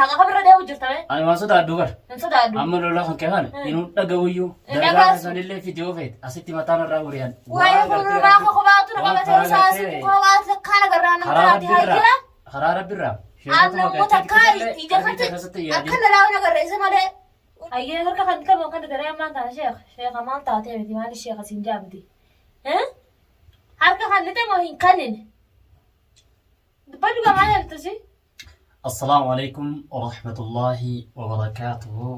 Haqa kamirra deemu jirta mee? Ani waan sodaadhu bar. Hin sodaadhu. Amma lolaa kan kee kana inuu dhaga'uyyuu. Hin Dargaa dhagaasu. sanillee fidiyoo feete asitti mataan irraa uriyaan. Waa'ee fuulduraa koo kophaatu na qabatee saasii kophaatu takkaan agarraa nama Karaa taate haa rabbirraa. jira. Karaa rabbirraa. Aan namoota takkaan ija kanatti akka nalaa agarra isa malee. Ayyee harka kan qabu kan daree ammaan taate sheekh sheekha maal taatee miti maali sheekha siin jaa miti. Harka kan nite moo hin kannine. Dubbadhu gamaa jirtu si. Assalaamu alaikum warahmatullaahi wabarakaatuhu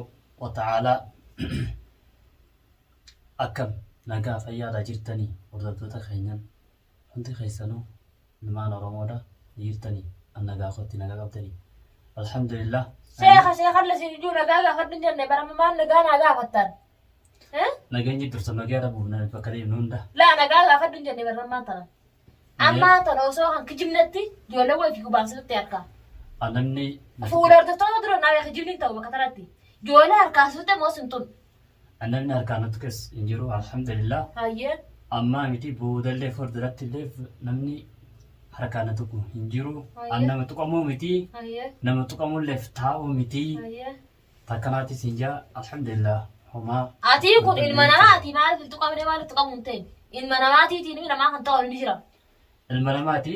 wa ta'aalaa. Akkam nagaa fayyaadha jirtanii hordoftoota keenyan hundi keessanuu ilmaan Oromoodha ni jirtanii an nagaa kootti nagaa qabdanii. Alhamdulillah. Sheekha sheekha lasiin ijuu nagaa gaafadhu hin jenne bara maal nagaa naa gaafattan. Nageenyi dursa nagaa dhabuuf bakka deemnu hunda. Laa nagaa gaafadhu hin jenne bara ammaan tana. Ammaa tana osoo kan kijibnetti ijoollee wayii fi gubaasitutti harkaa. Namni Fuula hordoftoota dura naa kijibni hin ta'u bakka tanatti. Ijoollee harkaa suute moo sin tun. Namni harkaan nutti keessa hin jiru alhamdulillah. Hayyee. Ammaa miti boodallee fuulduratti illee namni harkaan na tuqu hin jiru. Hayyee. An nama tuqamuu miti. Hayyee. Nama tuqamulleef taa'uu miti. Hayyee. Takkanaatis hin jaa alhamdulillah homaa. Atii kun ilma namaati maaliif hin tuqamne maaliif tuqamuu hin ta'in? Ilma namaatiitiin ilmi namaa kan ta'u ni jira. Ilma namaati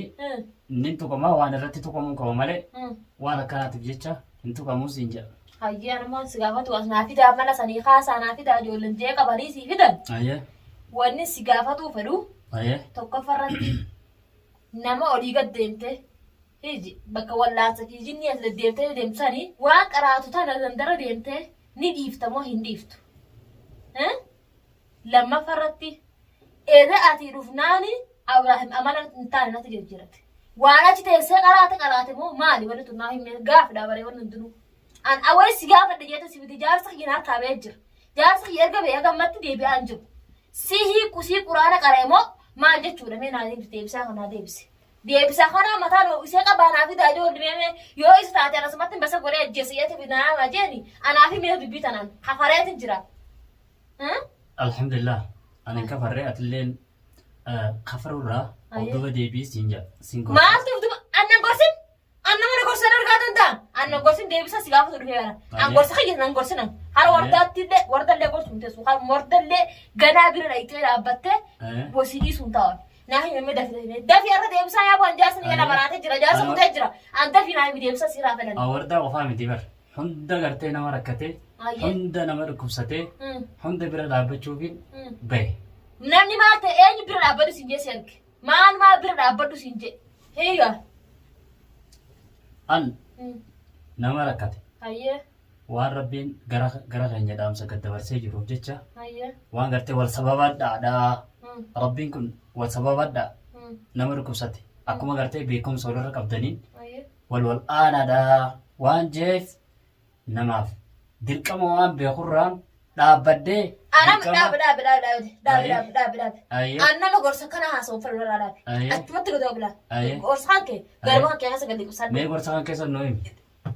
inni tuqamaa waan irratti tuqamuu qaba malee waan akkanaatiif jecha hin tuqamuus hin jedha. Hayyee anummaan si gaafatu as naa fidaa mana sanii kaasaa naa fidaa ijoolleen jee qabanii sii fidan. Hayyee. Wanni si gaafatuu fedhu Hayyee. tokkoffaa irratti nama olii gad deemte hiji bakka wallaansa fi jinnii as deddeemtee deemtu sanii waan qaraatu tana dandara deemtee ni dhiifta moo hin dhiiftu? Eh? Lammaffaa irratti erga ati dhufnaani Abrahaam amala hin taane natti jijjiirate. Waan achi teessee qaraate qaraate moo maali wanni tun naa himee gaafidha baree wanni hundinuu. An awee si gaafadhe jeete si fidi jaarsa kiyya harkaa ba'ee jira. Jaarsa kiyya erga ba'ee gammatti deebi'aa hin jiru. Si hiiku si quraana qara'e moo maal jechuudha mee naa deebisi deebisaa kanaa deebisi. Deebisaa kanaa mataa noo isee qabaa naa fidaa ijoolli mee mee yoo isa taate anasumatti basa godhee ajjeese jeete naa maa jeeni anaa fi mee dubbii tanaan kafareetin jira. Alhamdulillah ani hin kafarree atilleen kafarurraa of duba deebii siin jedha. Siin gorsa. Maaltu of duba annan gorsin annan mana gorsan argaa danda'an annan gorsin deebisa si gaafatu dhufee kana an gorsa kiyya nan gorsinan har wardaatti illee wardallee gorsu hin teessu har wardallee ganaa bira dhayitee dhaabbattee wasii dhiisuu hin taa'an. Naa himi mee dafi dafi dafi har'a deebisaa yaa bu'an jaarsi ni gala maraatee jira jaarsa kutee jira an dafi naa himi deebisa siraa fedhan. Wardaa qofaa miti bar. Hunda gartee nama rakkatee, hunda nama dhukkubsatee, hunda bira dhaabbachuufin bahe. Namni maal ta'e eenyu bira dhaabbadhu siin jee si erge. Maal maal bira dhaabbadhu siin jee. Hiiga. An nama rakkate. Hayyee. Waan Rabbiin gara gara keenya dhaamsa gad dabarsee jiruuf jecha Hayyee. waan gartee wal sababadhaadha. Rabbiin kun wal sababadha nama dhukkubsate akkuma gartee beekumsa walirra qabdaniin Hayyee. wal wal aanaadha waan jeef namaaf dirqama waan beekurraan dhaabbadhee Anam dirqama dhaabi dhaabi dhaabi dhaabi dhaabi Ayyee. dhaabi dhaabi dhaabi. Ayyee. An nama gorsa kana haasa'u fedhu irraa dhaabi. Ayyee. Achumatti gadi bila. Ayyee. Gorsa kan kee garba kan kee keessa gadi qubsadhu. Mee gorsa kan keessa nuu himi.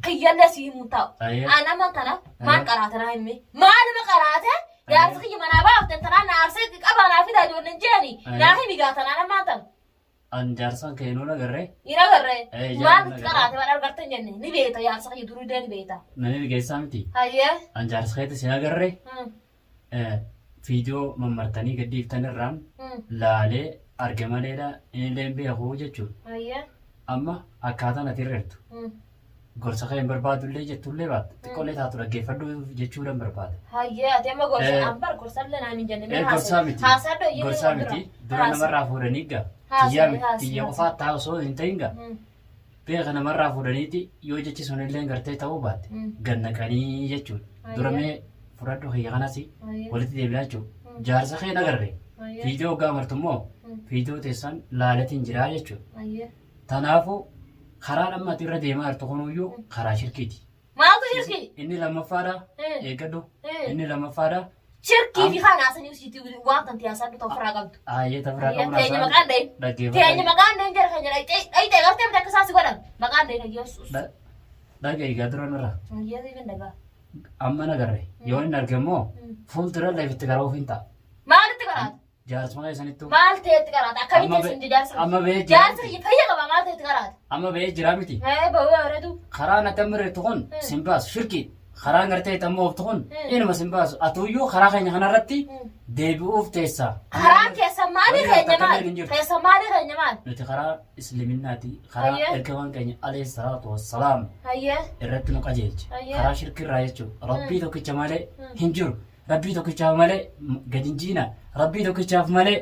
Kiyyallee si himuu taa'u. Ayyee. An amma tana maal Ayyee. qaraate naa himmi. Maaluma qaraate jaarsi kiyya manaa baafte tanaa na aarsee qabaa naa fidaa ijoolleen jeeni. Ayyee. Naa himi gaa tanaan ammaan tana. An jaarsaan kee nuun agarree. Hin agarree. Eh, Maal jaarsa itti agarree. qaraate waan argarte hin jenne ni beekta jaarsa kiyya durii ni beekta. Nani dhageessaa miti. Hayyee. An jaarsa keetti sin agarree. Viidiyoo mammartanii gad dhiiftan irraan laalee arge maleedha inillee hin beeku jechuudha. Hayyee. Amma akkaataan ati irra jirtu gorsa kee hin barbaadullee jettullee baatte xiqqoolee taatu dhaggeeffadhu jechuudhaan barbaada. Hayyee ati amma gorsa an bar gorsallee naan hin jenne mee Gorsaa miti. haasaa dhoyyee Gorsaa miti. Dura namarraa fuudhanii gaa. Haasa'e, Tiyyaa miti. haasa'e, Tiyya haasa'e. qofaa taa osoo hin ta'in gaa. Beeka namarraa fuudhaniiti yoo jechi sunillee gartee ta'uu baatte gad naqanii jechuudha. Dura mee fudhadhu kiyya kanas walitti deebinaa jechuudha. Jaarsa kee nagarre. Viidiyoo hoggaa martu immoo viidiyoo teessan laaletiin jiraa jechuudha. Tanaafuu karaan amma ati irra deemaa jirtu kunuyyuu karaa shirkiiti. Maaltu shirkii? Inni lammaffaadha. Eeggadhu. Inni lammaffaadha. Shirkii fi kaan haasanii usiitii waan kan tiyaasaa dhuta ofirraa qabdu. Ayyee tafiraa qabu Teenya maqaan dhayin. Teenya maqaan dhayin jara keenya dhayxee dhayxee gartee miti akka isaa si godhan. Maqaan dhayin ayyeessus. Dhaga'i gaa dura nurra. Ayyeessi hin dhagaa. Amma nagarre yoo inni arge immoo fuuldura lafitti gara ofiin ta'a. Maalitti karaatu? Jaarsuma keessanittuu. Maal ta'etti qaraata? Amma Akkamitti isin jaarsa? amma ba'ee jira Jaarsa miti. fayya qaba maal ta'etti qaraata? Amma ba'ee jira miti. Ee ba'uu bareedu. Karaan ati amma irratti kun sin baasu shirki. Karaan gartee itti amma ooftu kun inuma sin baasu. Atuyyuu karaa keenya kanarratti deebi'uuf teessa. Karaan keessa maali Wanni keenya takka illee maali? hin jiru. Keessa maali keenya maali? Nuti karaa islaminaati. Karaa Ayyee. ergamaan keenya alayhi salaatu wassalaam Hayyee. irratti nu qajeelche. Ayyee. Karaa shirkirraa jechuudha. Rabbii tokkicha malee hin jiru. Rabbii tokkichaaf malee gadi hin jiina. Rabbii tokkichaaf malee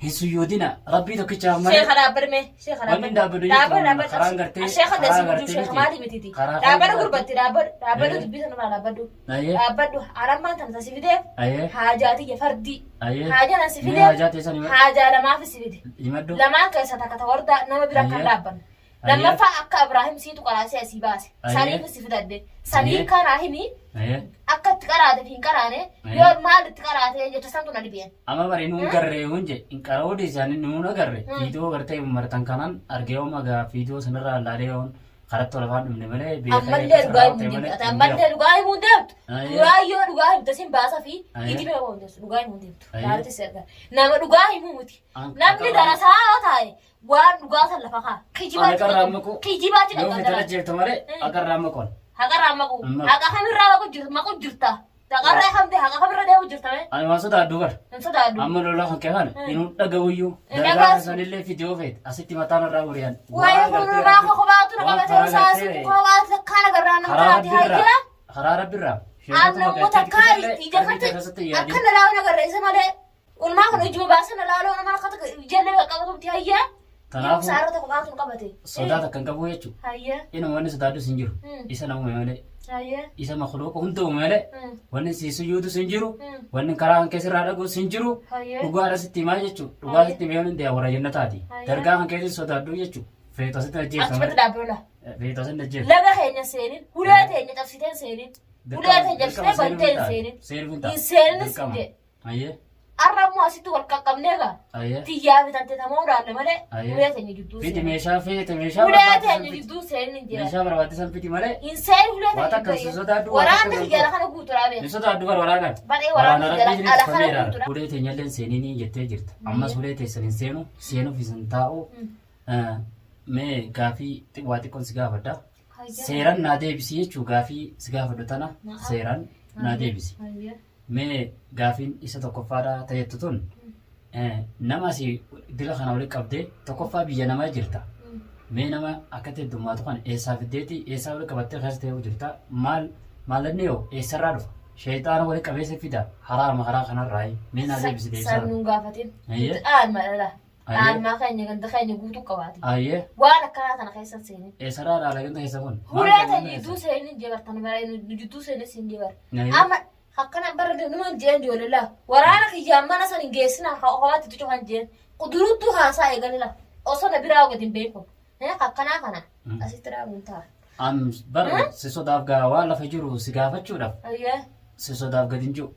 hin suyyoodina. Rabbii tokkichaaf malee. Sheekha dhaabbadhu mee. Sheekha Wanni hin dhaabbadhu. dhaabbadhu Dhaabbadhu jechuun dhaabbadhu. karaan gartee Sheekha karaa dasi gartee sheekha miti. maali mititi. Karaa Dhaabbadhu gartee. gurbatti dhaabbadhu dhaabbadhu Ayyee. dubbii sanarraa dhaabbadhu. Ayyee. Dhaabbadhu harammaan tana tasi fideef Ayyee. haajaa tiyya fardii. Ayyee. Haajaa na si Mee fideef haajaa teessan himadhu. haajaa lamaaf si fide. Himadhu. Lamaan keessa takka ta wardaa nama bira kan Ayyee. dhaabbanne. Ayyee. Lammaffaa akka Ibraahim siitu qaraasee asii baase. Ayyee. Saniif si fidadhe. Sanii Ayyee. karaa himi Ayyee. akka itti qaraate fi hin qaraane Ayyee. yoo maal itti qaraate jecha santu na dhibeen. Amma bari nuun garree hun je hin qaroo dhiisanii nuun agarre fiidoo gartee martan kanaan argee hooma gaa fiidoo sanirraa laalee hoon karatti ol afaan dhumne malee beekaa Ammallee dhugaa himuu hin deemtu. Ammallee dhugaa himuu hin deemtu. Ayyee. Dhugaa yoo dhugaa himte sin baasa fi Ayyee. hidhime hoo hin deemtu. Dhugaa himuu hin deemtu. Ayyee. Laalti si argaa. Nama dhugaa himuu miti. An- Namni akka- darasaa yoo taa'e waan dhugaa san lafa kaa. Ani qarraa maquu. Kijibaa Yoo jedhama. fitana jeefta malee akarraa maqoon. Haqarraa maquu. Amma- Haqa kamirraa maqu jirta maqu jirta. Haqarraa kamte haqa kamirra deemu jirta mee? Ani waan sodaadhu bar. Hin sodaadhu. Amma lolaa kan kee kana inuu dhaga'uyyuu Hin dargaa dhaga'u. sanillee fidiyoo feet asitti mataan irraa uriyaan. Waa'ee fuulduraa kophaatu na qabatee saasii kophaatu takkaan agarraa nama Karaa taate rabbirraa. hayyaa. Karaa rabbirraa. Aannan takkaa ija kanatti akka na laalu agarra isa malee. Ulmaa kun ijuma baasa na laaluu nama akka ijallee qaqqabatutti hayyaa. Kanaafuu Saarota kophaatu nu qabate. sodaa takka hin qabu jechuudha. Hayyaa. Inuma wanni sodaadhus hin jiru. Isa nama uume malee. Hayyaa. Isa makluuqa hunda uume malee. Wanni si sujuudus hin jiru. Wanni Wanni karaa kan keessirraa dhagus hin jiru. Hayyaa. Dhugaadha sitti himaa jechuudha. Dhugaa sitti himee hundi warra jannataati. Hayyaa. Dargaa kan keessi sodaadhu jechuudha. Feetu asitti ajjeefta Achumatti malee. dhaabbirola. Feetu asitti ajjeefta. Laga keenya seenin, hulee teenya cabsiteen seenin, hulee teenya cabsitee bantee hin seenin. Seenuuf hin ta'a. Hin seenin Dirqama. sin jedhe. Ayyee. Arra immoo asitti wal qaqqabnee gaa. Ayyee. Tiyyaa fi tante tamoo dhaalle malee Ayyee. hulee teenya jidduu Fiti seenin. meeshaa feete meeshaa Hulee barbaachisan teenya fiti. jidduu seenin hin jira. Meeshaa barbaachisan fiti malee. Hin seenin hulee Waa teenya takka jidduu. si sodaadhu, waa Waraanni takka xiyyaara kana guuturaa beeka. Ni sodaadhu bar waraanaan. Baay'ee waraanni Waraana xiyyaara rabbii ala kana tuffameera. guutuudha. Hulee teenyallee seeninii jettee jirta. Ammas hulee teessan hin seenu seenuuf hin taa'u. Mee gaafii waa xiqqoon si gaafadha. Seeraan naa deebisi jechuu gaafii si gaafadhu tana seeraan naa deebisi. Mee gaafiin isa tokkoffaadha ta'ettu tun nama asii dila kana walitti qabdee tokkoffaa biyya namaa jirta. Mee nama akkatti heddummaatu kana eessaa fiddeeti eessaa walitti qabattee keessa ta'ee jirta maal maallanni yoo eessarraa dhufa sheexaana walitti qabeessa fida haraama karaa kanarraa mee naa deebisi deebisaa. San nuun gaafatin. Ayyee. Dhaalma dhala. Ayyee. Dhaalmaa keenya ganda keenya guutuu qabaati. Ayyee Waan akkanaa tana keessa hin seenin. eessarraa dhaala ganda keessa kun. Hulee teenya jidduu seenin jebartan bara nu jidduu seenin sin jebar. Ayyee. Amma akkana bara numa jeen ijoollee laa. Waraana kiyyaan mana san hin geessina kophaatti tucu kan jeen. Quduruttuu haasaa eegalila. Osoo na biraa gadi hin beeku. Akkanaa kana asitti dhaabuun ta'a. Am bara si sodaaf gaa waan lafa jiru si gaafachuudhaaf Ayyee. si sodaaf gadi hin jiru.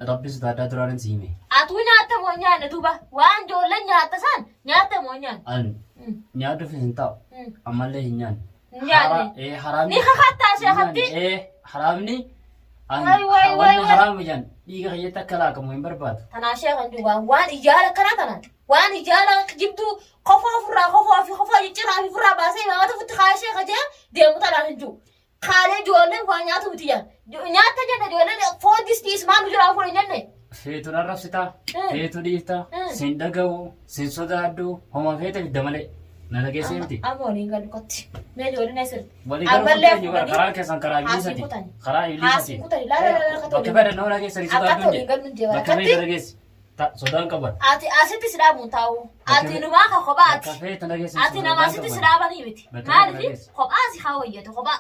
Rabbi sodaadhaa duraan hin si hime. Atuu nyaatta moo nyaanne duuba? Waan ijoolleen nyaatta san nyaatta moo nyaanne? An nyaadhuuf hin taa'u. Ammallee hin nyaanne. Hin nyaanne. Haraamni. Ni kakattaa sheekatti. Haraamni. Waay, waay, waay, Wanni waay. haraama jedhan dhiiga kiyyatti akka laaqamu hin barbaadu. Tanaa sheekan duuba waan ijaara akkanaa tanaan waan ijaara jibduu kofoo ofirraa kofoo fi kofoo cicciraa fi ofirraa baasee imaamata ofitti kaayee sheeka jee deemu tanaan hin jiru. Kaalee ijoolleen waa nyaatu miti jaan. Nyaatta jenna ijoolleen foon distii ismaan nu jiraa fuudhan jenne. Feetuun arrabsitaa, feetu dhiiftaa, sin dhaga'u, sin sodaadhu, homa feete fidda malee. Na dhageessee miti. Amma waliin galu kotti. Mee ijoolleen asirratti. Walii galuu Ammallee kutanii bara fuudhanii karaan keessan karaa haasii ibliisati. kutani. Karaa Haasii ibliisati. kutani. Laala laala laala Bakka fedhan nama dhageessanii Akkatti sodaadhu waliin galu hin jee bara. Bakka Akkatti feete dhageessi. Sodaan qaban. ati asitti si dhaabuun taa'u. Ati numaa ka kophaa Bakka ati. feete dhageessanii Ati nama asitti si dhaabanii miti. Bakka Maaliif dhageessi. kophaa si haa wayyatu kophaa.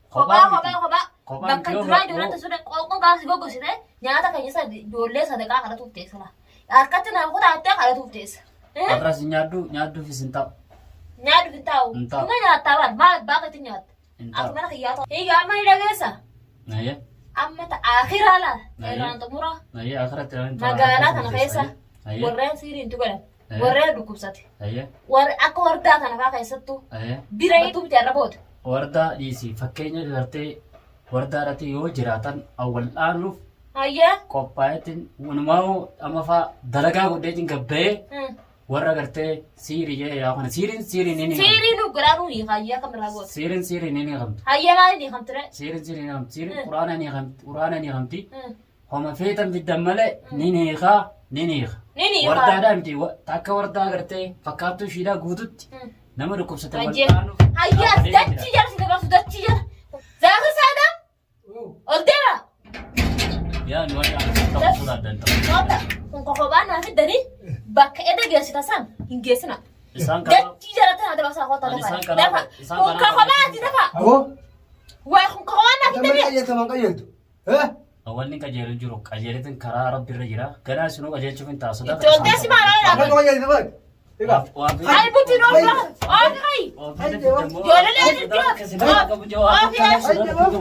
Kophaa Kophaa miti. kophaa kophaa. Kophaa Bakka miti. Yoo duraa yoo- ijoolleen sun qoonqoo gaafa si goggosite nyaata keenya isa ijoollee sadaqaa kadhatuuf teessa laa. Harkatti nama kutaattee kadhatuuf teessa. Har'as hin nyaadhu nyaadhuufis hin taa'u. Nyaadhu hin taa'u. Hin taa'u. Dhuma nyaattaa bara maal abbaa keetti nyaatta. Hin Ati taa'u. mana kiyyaa ta'u. Egaa amma ni dhageessa. Ayyee. Amma akhiraa laala. Ayyee. Irraan xumura. Ayyee akhiratti ilaalin ta'a. Magaalaa kana keessa Ayyee. warreen siiriin tuqan Ayyee. warreen dhukkubsate Ayyee. warri akka wardaa kana faa keessattuu Ayyee. bira hiituu miti arra booda. Wardaa dhiisi fakkeenya gartee wardaa irratti yoo jiraatan awwal dhaanuuf Hayya. Qophaa'eetiin wanumaa amma faa dalagaa godheetiin gabba'ee warra gartee siirii jedhee yaa kana siiriin siiriin ni hiikamti. Siirii nu garaa nu hiika hayya kamirraa goota. Siiriin siiriin ni hiikamti. Hayya maali ni hiikamtire? Siiriin siiriin ni hiikamti. Siiriin quraana ni hiikamti. Quraana ni hiikamti. Homa feetan fiddan malee ni hiikaa ni hiika. Ni hiika. Wardaadhaa miti takka wardaa gartee fakkaattuu ishiidhaa guututti nama dhukkubsate wal Hayya. dhaanuuf Hayya dhaabbatee dachii jira. jala si dabarsu dachii jala. Zaakir Saadam ol deema. Yaa nu warra ta'uu sodaaddan ta'uu. Wanta kun kokobaa naa fiddanii bakka edda geessita san hin geessina. Isaan karaa Dachii jala tana dabarsaa kottaa Ani dafa. isaan karaa- Dafa. isaan Kun karaa- kokobaati dafa. Aboo Waay kun kokobaa naa nama fiddanii. qajeelta man qajeeltu. Eh? Wanni qajeelu jiru qajeeletin karaa rabbi irra jira. Ganaa isinuu qajeelchuuf hin ta'a. Sodaa Itti ol deessi maal Nama dhaabatu? qajeelta man. Egaa. Hayi butiin ol baha. Ofi hayi. Ijoollee Sodaa jirti. Ofi. qabu.